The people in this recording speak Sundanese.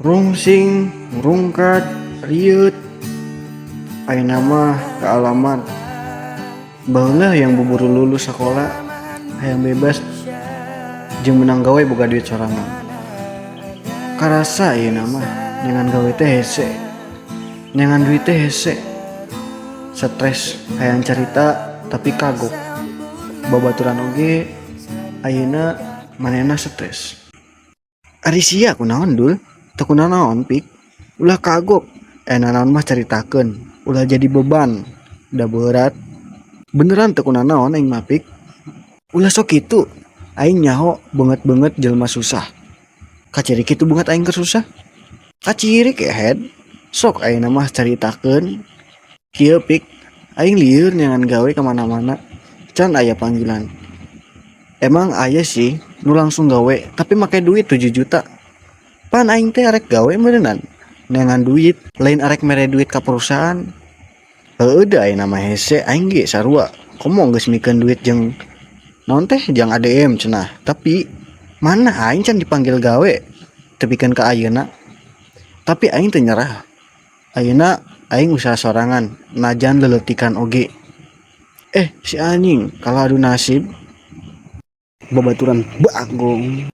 Rungsing, rungkad, rieut. Ayeuna mah kaalaman. Baheula hayang buburu lulus sakola, hayang bebas jeung meunang gawe boga duit sorangan. Karasa ayeuna mah neangan gawe teh hese. Neangan duit teh hese. Stres hayang carita tapi kagok. Babaturan oge ayeuna manehna stres. Ari sia kunaon, Dul? Teu kunanaon, Pik. Ulah kagok. Aya nanaon mah caritakeun, ulah jadi beban. Da berat. Beneran teu kunanaon aing mah, Pik. Ulah sok kitu. Aing nyaho beungeut-beungeut jelema susah. Kaciri kitu beungeut aing keur susah. Kaciri kehed. Sok ayeuna mah caritakeun. Kieu, Pik, aing lieur neangan gawe ka mana-mana. Can aya panggilan. Emang aya sih nu langsung gawe tapi make duit 7 juta. Pan aing teh arek gawe meureunan. Neangan duit, lain arek mere duit ka perusahaan. Heueuh, da ayeuna mah hese, aing ge sarua. Komo geus mikeun duit jeung naon teh jang ADM cenah. Tapi mana aing can dipanggil gawe tepikeun ka ayeuna. Tapi aing teu nyerah. Ayeuna aing usaha sorangan najan leuleutikan oge. Eh, si anjing kalah adu nasib. Babaturan bagong.